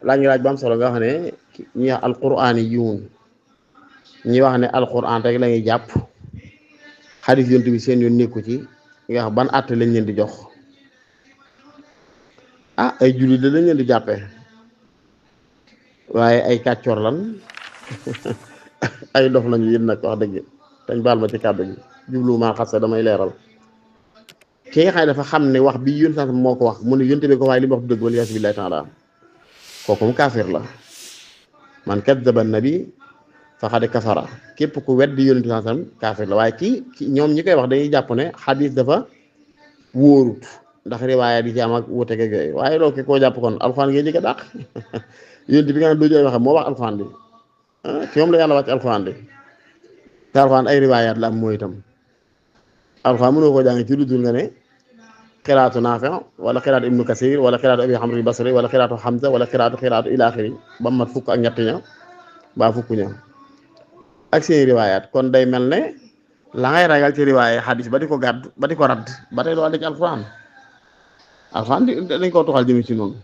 laaj ngi laaj bu am solo nga xam ne ñi wax alquraan yi yuun ñi wax ne alquraan rek la ñuy jàpp xadis yonent bi seen yoon nekku ci nga wax ban àtte lañ leen di jox ay jullit da lañ leen di jàppee waaye ay kàccoor lan ay dof lañu yéen nag wax dëgg dañ baal ma ci kàddu gi jublu maa xas damay leeral ki nga xam ne dafa xam ne wax bi yón sant moo ko wax mu ne yonte bi ko waaye li mu wax du dëgg wala yaasu billaahi taala kooku mu kaafir la man kazzaba nabi faqad kafara képp ku weddi yonente bi sallam kaafir la waaye kii ñoom ñi koy wax dañuy jàpp ne xadis dafa wóorut ndax riwaaya di ci am ak wuute ak yooyu waaye loolu ki koo jàpp kon alxuraan ngeen di ko dàq yonente bi nga xam ne doo jooy waxe moo wax alxuraan bi ci moom la yàlla wàcc alxuraan bi te alxuraan ay riwaayaat la am mooy itam alxuraan mënoo koo jàng ci lu dul nga ne xiraatu Naafi wala xiraatu Ibnu Kasir wala xiraatu Abi Amr al-Basri wala xiraatu Hamza wala xiraatu ila axiri ba mat fukk ak ñett ña ba fukk ña ak seen riwaayaat kon day mel ne la ngay ragal ci riwaaya xadis ba di ko gàdd ba di ko radd ba tey doo ànd ci alxuraan dañ koo tuxal jëmi ci noonu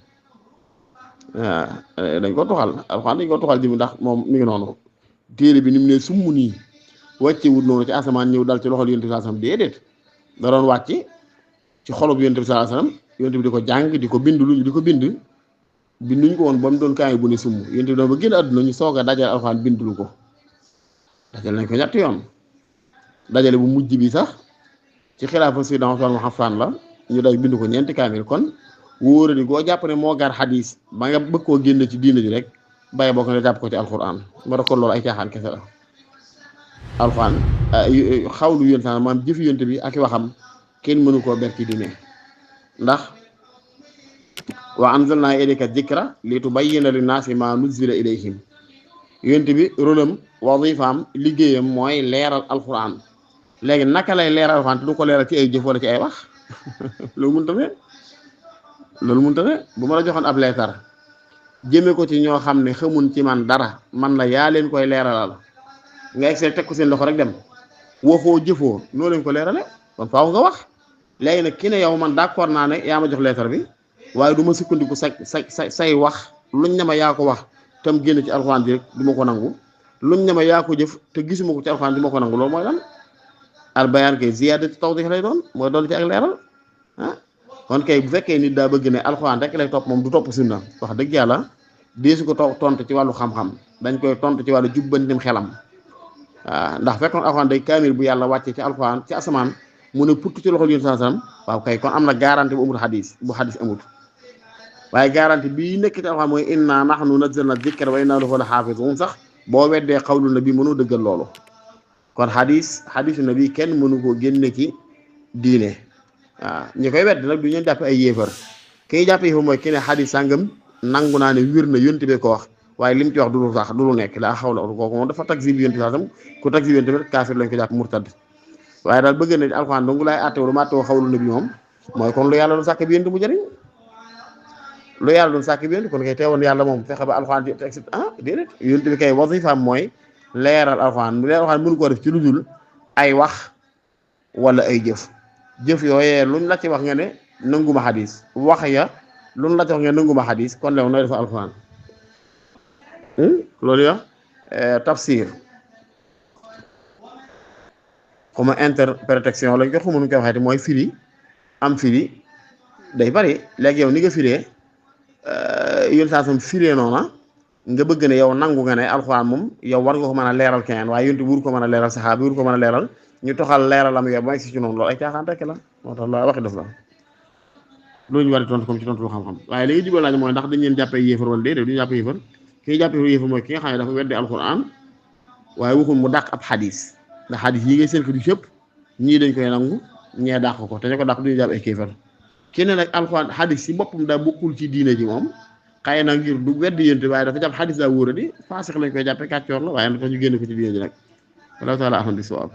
waaw dañ ko tuxal alxuraan dañ ko tuxal jëmi ndax moom mi ngi noonu téere bi ni mu ne summu nii wàcce wut noonu ci asamaan ñëw dal ci loxol yonent bi sallallahu alayhi wasallam déedéet da doon wàcc ci xolub yonent bi sallallahu alayhi wasallam yonent bi di ko jàng di ko bind luñu di ko binduñ ko woon ba mu doon kaay bu ne summ yonent bi doon ba génn àdduna ñu soog a dajale alxuraan bindulu ko dajale nañ ko ñetti yoon dajale bu mujj bi sax ci xilaafa Sayyidina Usmaan ibn Affaan la ñu day bind ko ñeenti kaamil kon wóora di goo jàpp ne moo gar xadiis ba nga bëgg koo génne ci diina ji rek bàyyi boo ko ne jàpp ko ci alxuraan ma da ko loolu ay caaxaan kese la alxuraan xawlu yonent sax maanaam jëfi yonent bi ak i waxam kenn mënu koo ber ci diine ndax wa anzalnaa ilayka dikra li tubayyina linnaasi maa nuzzila ilayhim yonent bi rôlam wazifaam liggéeyam mooy leeral alxuraan léegi naka lay leeral alxuraan te du ko leeral ci ay jëf wala ci ay wax loolu mënta ne bu ma la joxoon ab leetar jëme ko ci ñoo xam ne xamun ci man dara man la yaa leen koy leeralal nga egg teg ko seen loxo rek dem waxoo jëfoo noo leen ko leerale kon faaw nga wax léegi nag ki ne yow man d'accord naa ne yaa ma jox leetar bi waaye du ma sukkandiku say wax luñ ne ma yaa ko wax tam génn ci alxuraan bi rek du ma ko nangu luñ ne ma yaa ko jëf te gisuma ko ci alxuraan du ma ko nangu loolu mooy lan al bayaan kay ziyaadatu tawdiih lay doon mooy doon ci ak leeral kon kay bu fekkee nit daa bëgg ne alxuraan rek lay topp moom du topp sunna wax dëgg yàlla deesu ko tontu ci wàllu xam-xam dañ koy tontu ci wàllu jubbantim xelam waaw ndax fekkoon alxuraan day kaamil bu yàlla wàccee ci alxuraan ci asamaan mu ne puttu ci loxol yonent sallallahu alayhi wasallam waaw kay kon am na garantie bu amul xadis bu xadis amut waaye garantie bii nekk ci alxuraan mooy inna nahnu nazzalna dikra wa inna lahu la xaafizuun sax boo weddee xawlu nabi mënoo dëggal loolu kon xadisu nabi kenn mënu koo génne ci diine waaw ñi koy wedd nag du ñu jàpp ay yéefar ki ñu jàpp yéefar mooy ki ne xadis sàngam nangu naa ne wir na yonent bi ko wax waaye lim ci wax du lu sax du lu nekk laa xaw la kooku moom dafa takzib yonent bi sax ku takzib yonent bi kaafir lañ ko jàpp murtad waaye daal bëgg na alxuraan dong laay àtte wala ma àtte xawlu nabi moom mooy kon lu yàlla doon sàkk bi yonent mu jëriñ lu yàlla doon sàkk bi yonent kon kay teewoon yàlla moom fexe ba alxuraan ci déedéet yonent bi kay wasifaam mooy leeral alxuraan mënu koo def ci lu dul ay wax wala ay jëf yooyee luñ la ci wax nga ne nanguma xadis wax ya luñ la ci wax nga nanguma xadis kon lew nooy defa alxuraan loolu ya tafsir xuma interprétation lañ ko xuma nu koy waxeeti mooy firi am firi day bari léegi yow ni nga firee yón saa sam firee noona nga bëgg ne yow nangu nga ne alxuraan moom yow war nga ko mën a leeral keneen waaye yontu wur ko mën a leeral saxaaba wur ko mën a leeral ñu toxal leeralam yow ba si ci noonu loolu ay caaxaan rekk la moo tax la waxi def la loolu ñu war a tontu comme ci tontu lu xam-xam waaye léegi jubal laaj mooy ndax dañ leen jàppee yéefar wala déedéet du ñu jàppee yéefar ki ñu jàppee yéefar mooy ki nga xam ne dafa weddi alxuraan waaye waxul mu dàq ab xadis ndax xadis yi ngay seen ko du yëpp ñii dañ koy nangu ñee dàq ko te ñu ko dàq du ñu jàpp ay kéefar kenn nag alxuraan xadis si boppam daa bokkul ci diine ji moom xëy na ngir du weddi yénte waaye dafa jàpp xadis daa wóor a di faasix lañ koy jàppee kàccoor la waaye na tax ñu génn ko ci diine ji nag wallahu taala ahmad bi sawaab